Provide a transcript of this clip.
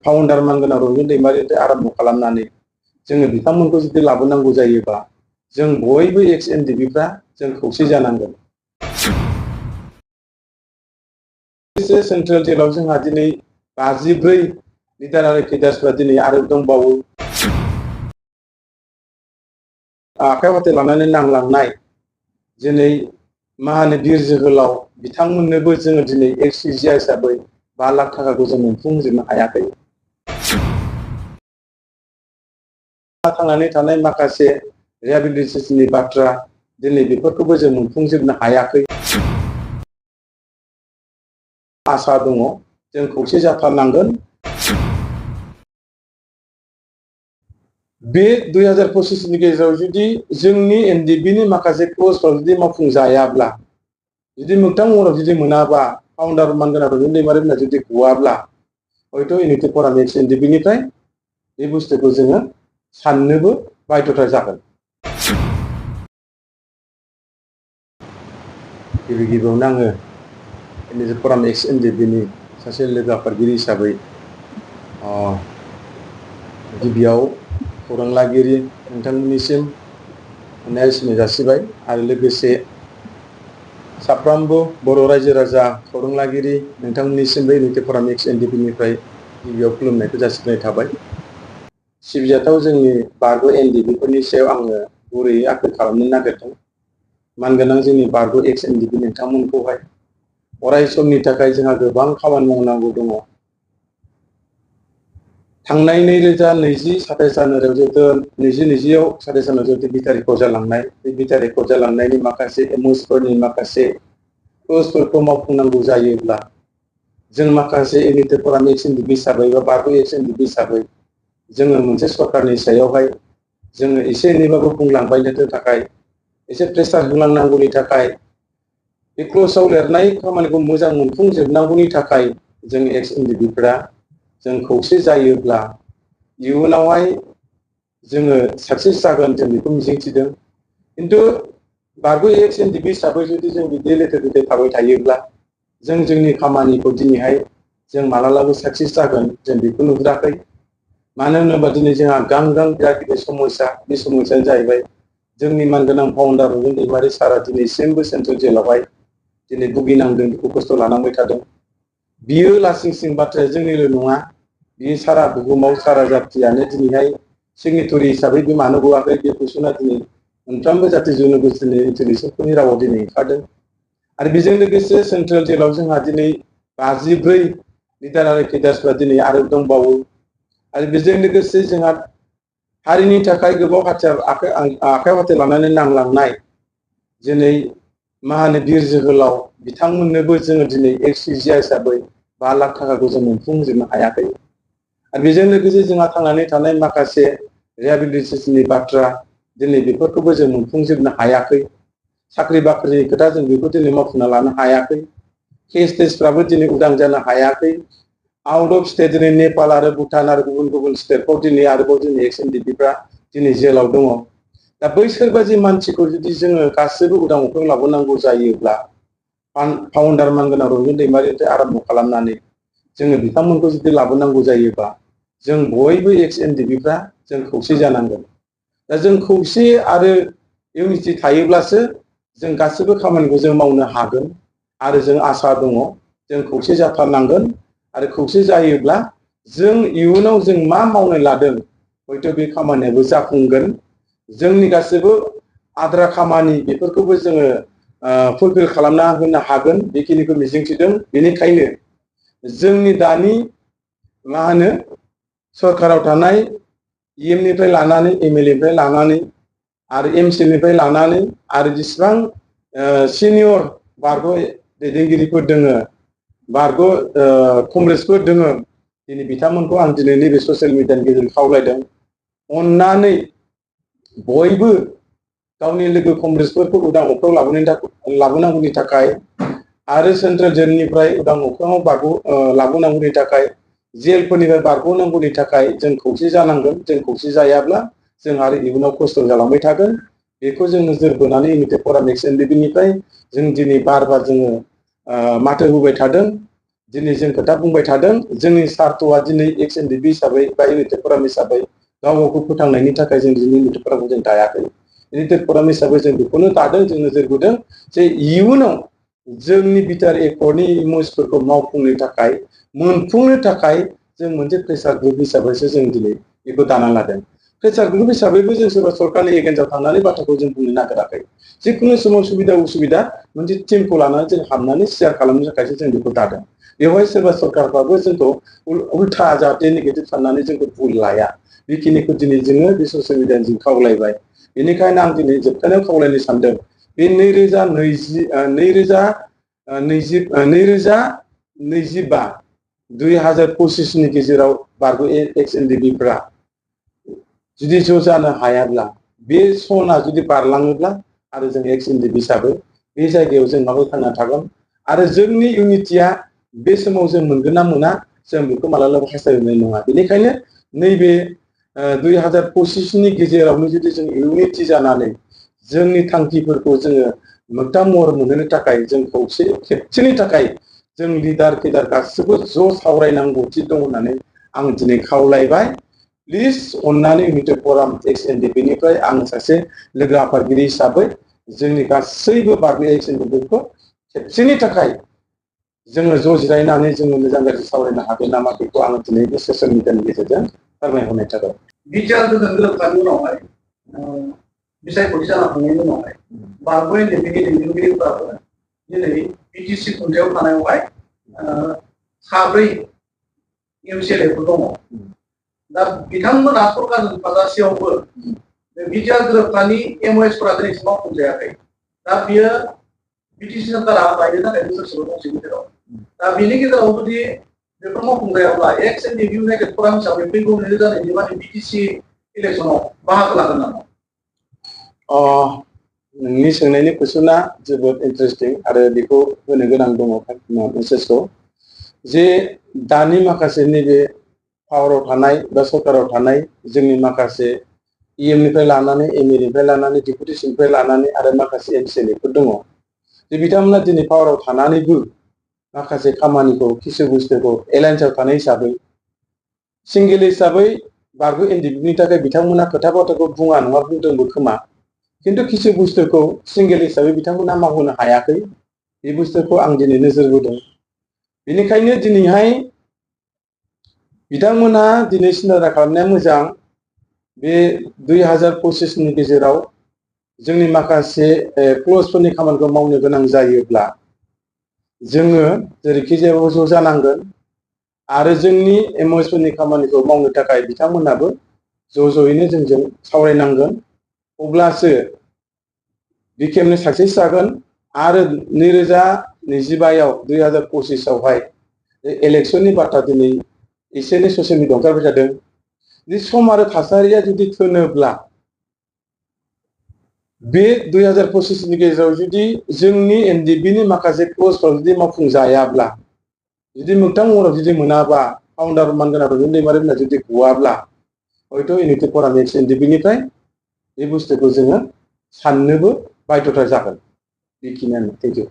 फाउन्डार मानगोनां रंजन दैमारिनिफ्राय आरम्भ खालामनानै जोङो बिथांमोनखौ जुदि लाबोनांगौ जायोबा जों बयबो एक्स एनडिबिफ्रा जों खौसे जानांगोन। सेन्ट्रेल जेलाव जोंहा दिनै 54 लिडार आरो केडार्सफ्रा दिनै आरो दंबावो। आखाइ हाथे लानानै नांलांनाय दिनै मा होनो बिर जोहोलाव बिथांमोननोबो जोङो दिनै एक्ससिजिआ हिसाबै 5 लाख थाखाखौ जों मोनफुंजोबनो हायाखै। थांनानै थानाय माखासे रिहेबिलिटेसननि बाथ्रा दिनै बेफोरखौबो जों मोनफुंजोबनो हायाखै। आसा दङ जों खौसे जाथारनांगोन। बे 2025 नि गेजेराव जुदि जोंनि एनडिबिनि माखासे क्लजफ्राव जुदि मावफुंजायाब्ला जुदि मोगथां महराव जुदि मोनाबा फाउन्डार मानगोनां रंजन दैमारिमोना जुदि गवाब्ला हयथ' इउनिटि फराम एक्स एनडिबिनिफ्राय बे बुस्थुखौ जोङो साननोबो बायध'था जागोन। गिबि गिबियावनो आङो इउनिटि फराम एक्स एनडिबिनि सासे लोगो आफादगिरि हिसाबै गिबियाव खौरां लागिरि नोंथांमोननिसिम अननाय सिनाय जासिबाय आरो लोगोसे साफ्रोमबो बर' रायजो राजा खौरां लागिरि नोंथांमोननिसिमबो इउनिटि फराम एक्स एनडिबिनिफ्राय गिबियाव खुलुमनायखौ जासिनाय थाबाय। सिबिजाथाव जोंनि बारग' एनडिबिफोरनि सायाव आङो गुरैयै आपिल खालामनो नागिरदों। मानगोनां जोंनि बारग' एक्स एनडिबि नोंथांमोनखौहाय अराय समनि थाखाय जोंहा गोबां खामानि मावनांगौ दङ। थांनाय 2020 27 जानुवारियाव जिहेतु 2020आव 27 जानुवारियाव जिहेतु बिटा रेकर्ड जालांनाय बे बिटा रेकर्ड जालांनायनि माखासे एमअसफोरनि माखासे क्लजफोरखौ मावफुंनांगौ जायोब्ला जों माखासे इउनिटि फराम एक्स एनडिबि हिसाबै बा बारग' एक्स एनडिबि हिसाबै जोङो मोनसे सरकारनि सायावहाय जोङो एसे एनैबाबो बुंलांबायनो थाखाय एसे प्रेसार होलांनांगौनि थाखाय बे क्लजआव लिरनाय खामानिखौ मोजां मोनफुंजोबनांगौनि थाखाय जों एक्स एनडिबिफ्रा जों खौसे जायोब्ला इयुनावहाय जोङो साक्सेस जागोन जों बेखौ मिजिंथिदों। खिन्थु बारग' एक्स एनडिबि हिसाबै जुदि जों बिदि लेथेर फेथेर थाबाय थायोब्ला जों जोंनि खामानिखौ दिनैहाय जों मालाबाबो साक्सेस जागोन जों बेखौ नुहुराखै। मानो होनोबा दिनै जोंहा गां बिराद गिदिर समस्या बे समस्यानो जाहैबाय जोंनि मानगोनां फाउन्डार रंजन दैमारि सारा दिनैसिमबो सेन्ट्रेल जेलावहाय दिनै भुगिनांदों दुखु खस्थ' लानांबाय थादों। बियो लासिं सिं बाथ्राया जोंनिल' नङा बियो सारा बुहुमाव सारा जाथियानो दिनैहाय सिगनेटरि हिसाबै बे मानो गवाखै बे कुइसना दिनै मोनफ्रोमबो जाथि जन'गोष्ठीनि इन्टेलेक्सुयेलफोरनि रावाव दिनै ओंखारदों। आरो बेजों लोगोसे सेन्ट्रेल जेलाव जोंहा दिनै 54 लिडार आरो केडार्सफ्रा दिनै आरो दंबावो। आरो बेजों लोगोसे जोंहा हारिनि थाखाय गोबाव आखाइ हाथे लानानै नांलांनाय दिनै मा होनो बिर जोहोलाव बिथांमोननोबो जोङो दिनै एक्ससिजिआ हिसाबै 5 लाख थाखाखौ जों मोनफुंजोबनो हायाखै। आरो बेजों लोगोसे जोंहा थांनानै थानाय माखासे रिहेबिलिटेसननि बाथ्रा दिनै बेफोरखौबो जों मोनफुंजोबनो हायाखै। साख्रि बाख्रिनि खोथा जों बेखौ दिनै मावफुंना लानो हायाखै। केस टेसफ्राबो दिनै उदां जानो हायाखै। आउट अफ स्टेट दिनै नेपाल आरो भुटान आरो गुबुन गुबुन स्टेटफ्राव दिनै आरोबाव दिनै एक्स एनडिबिफ्रा दिनै जेलाव दङ। दा बैसोरबायदि मानसिखौ जुदि जोङो गासैबो उदां अख्रां लाबोनांगौ जायोब्ला फाउन्डार मानगोनां रंजन दैमारिनिफ्राय आरम्भ खालामनानै जोङो बिथांमोनखौ जुदि लाबोनांगौ जायोबा जों बयबो एक्स एनडिबिफ्रा जों खौसे जानांगोन। दा जों खौसे आरो इउनिटि थायोब्लासो जों गासैबो खामानिखौ जों मावनो हागोन। आरो जों आसा दङ जों खौसे जाथारनांगोन आरो खौसे जायोब्ला जों इयुनाव जों मा मावनो लादों हयथ' बे खामानियाबो जाफुंगोन। जोंनि गासैबो आद्रा खामानि बेफोरखौबो जोङो फुलफिल खालामना होनो हागोन बेखिनिखौ मिजिंथिदों। बेनिखायनो जोंनि दानि मा होनो सरकाराव थानाय इएमनिफ्राय लानानै एमएलए निफ्राय लानानै आरो एमसिएलनिफ्राय लानानै आरो जेसेबां सिनियर बारग' दैदेनगिरिफोर दोङो बारग' कंग्रेसफोर दोङो दिनै बिथांमोनखौ आं दिनै नैबे ससियेल मिडियानि गेजेरजों खावलायदों अननानै बयबो गावनि लोगो कंग्रेसफोरखौ उदां अख्राङाव लाबोनांगौनि थाखाय आरो सेन्ट्रेल जेलनिफ्राय उदां अख्राङाव लाबोनांगौनि थाखाय जेलफोरनिफ्राय बारग'नांगौनि थाखाय जों खौसे जानांगोन। जों खौसे जायाब्ला जों आरो इयुनाव खस्थ' जालांबाय थागोन। बेखौ जों नोजोर बोनानै इउनिटि फराम एक्स एनडिबिनिफ्राय जों दिनै बार बार जोङो माथो होबाय थादों। दिनै जों खोथा बुंबाय थादों जोंनि सार्थ'आ दिनै एक्स एनडिबि हिसाबै बा इउनाइटेड फराम हिसाबै गावखौ फोथांनायनि थाखाय जों दिनै इउनाइटेड फरामखौ जों दायाखै इउनाइटेड फराम हिसाबै जों बेखौनो दादों जों नोजोर बोदों जे इयुनाव जोंनि बिटिआर एकर्डनि एमअएसफोरखौ मावफुंनो थाखाय मोनफुंनो थाखाय जों मोनसे प्रेसार ग्रुप हिसाबैसो जों दिनै बेखौ दाना लादों प्रेसार ग्रुप हिसाबैबो जों सोरबा सरकारनि एगेन्स्टआव थांनानै बाथ्राखौ जों बुंनो नागिराखै जिखुनु समाव सुबिदा उसुबिदा मोनसे टिमखौ लानानै जों हाबनानै शेयार खालामनो थाखायसो जों बेखौ दादों बेवहाय सोरबा सरकारफ्राबो जोंखौ उल्था जाहाथे नेगेटिभ साननानै जोंखौ भुल लाया बेखिनिखौ दिनै जोङो बे ससियेल मिडियाजों खावलायबाय बेनिखायनो आं दिनै जोबथारनायाव खावलायनो सानदों बे 2025 नि गेजेराव बारग' एक्स एनडिबिफ्रा जुदि ज' जानो हायाब्ला बे सना जुदि बारलाङोब्ला आरो जों एक्स एनडिबि हिसाबै बे जायगायाव जों माबोरै थांना थागोन आरो जोंनि इउनिटिया बे समाव जों मोनगोन ना मोना जों बेखौ मालाबाबो हास्थायनाय नङा बेनिखायनो नैबे 2025 नि गेजेरावनो जुदि जों इउनिटि जानानै जोंनि थांखिफोरखौ जोङो मोगथां महर मोनहोनो थाखाय जों खौसे खेबसेनि थाखाय जों लिडार केडार गासिबो ज' सावरायनांगौथि दं होननानै आं दिनै खावलायबाय प्लिज अन्नानै इउनाइटेड फराम एक्स एनडिबिनिफ्राय आं सासे लोगो आफादगिरि हिसाबै जोंनि गासैबो बारग' एक्स एनडिबिखौ खेबसेनि थाखाय जोङो ज' जिरायनानै जोङो मोजां गाज्रि सावरायनो हागोन नामा बेखौ आं दिनै बे ससियेल मिडियानि गेजेरजों फोरमायहरनाय थाबाय बिटिआर गोरोबनायनि उनावहाय बिसायख'थि जाखांनायनि उनावहाय बारग' एनडिबिनि दैदेनगिरिफोराबो दिनै बिटिसि खुंथायाव थानायावहाय 4 एमसिएलएफोर दङ दा बिथांमोना सरकारजों थाजासेयावबो बिटिआर गोरोबनायनि एमओएसफोरा दिनैसिम मावफुंजायाखै दा बियो बिटिसि सरकारा बायनो थाखाय बोसोरसेल' दंसै गेजेराव दा बिनि गेजेराव जुदि बेफोर मावफुंजायाब्ला एक्स एनडिबि इउनाइटेड फराम हिसाबै फैगौ 2024 माने बिटिसि इलेक्सनाव बाहागो लागोन नामा? नोंनि सोंनायनि कुइसना जोबोद इन्टारेस्टिं आरो बेखौ होनो गोनां दङ मेसेजखौ जे दानि माखासे नैबे पावाराव थानाय बा सरकाराव थानाय जोंनि माखासे इएमनिफ्राय लानानै एमएनिफ्राय लानानै डेपुटेसननिफ्राय लानानै आरो माखासे एमसिएलएफोर दङ जे बिथांमोना दिनै पावाराव थानानैबो माखासे खामानिखौ किसु बुस्थुखौ एलायन्सआव थानाय हिसाबै सिंगेल हिसाबै बारग' एनडिबिनि थाखाय बिथांमोना खोथा बाथ्राखौ बुङा नङा बुंदोंबो खोमा किन्तु किसु बुस्थुखौ सिंगेल हिसाबै बिथांमोना मावहोनो हायाखै बे बुस्थुखौ आं दिनै नोजोर बोदों बेनिखायनो दिनैहाय बिथांमोना दिनै सिन्था खालामनाया मोजां बे 2025 नि गेजेराव जोंनि माखासे क्लजफोरनि खामानिखौ मावनो गोनां जायोब्ला जोङो जेरैखिजाया ज' जानांगोन आरो जोंनि एमओएसफोरनि खामानिखौ मावनो थाखाय बिथांमोनाबो ज'यैनो जोंजों सावरायनांगोन अब्लासो बिखेमनो साक्सेस जागोन आरो 2025 आवहाय इलेक्शननि बाथ्रा दिनै एसे एनै ससियेल मिडियायाव ओंखारबाय थादों बे सम आरो थासारिया जुदि थोनोब्ला बे 2025 नि गेजेराव जुदि जोंनि एनडिबिनि माखासे क्लजफोर जुदि मावफुंजायाब्ला जुदि मोगथां महराव जुदि मोनाबा फाउन्डार मानगोनां रबिन दैमारिमोनहा जुदि गवाब्ला हयथ' इउनाइटेड फराम एक्स एनडिबिनिफ्राय बे बुस्थुखौ जोङो साननोबो बाध्यता जागोन बेखिनियानो थेंक इउ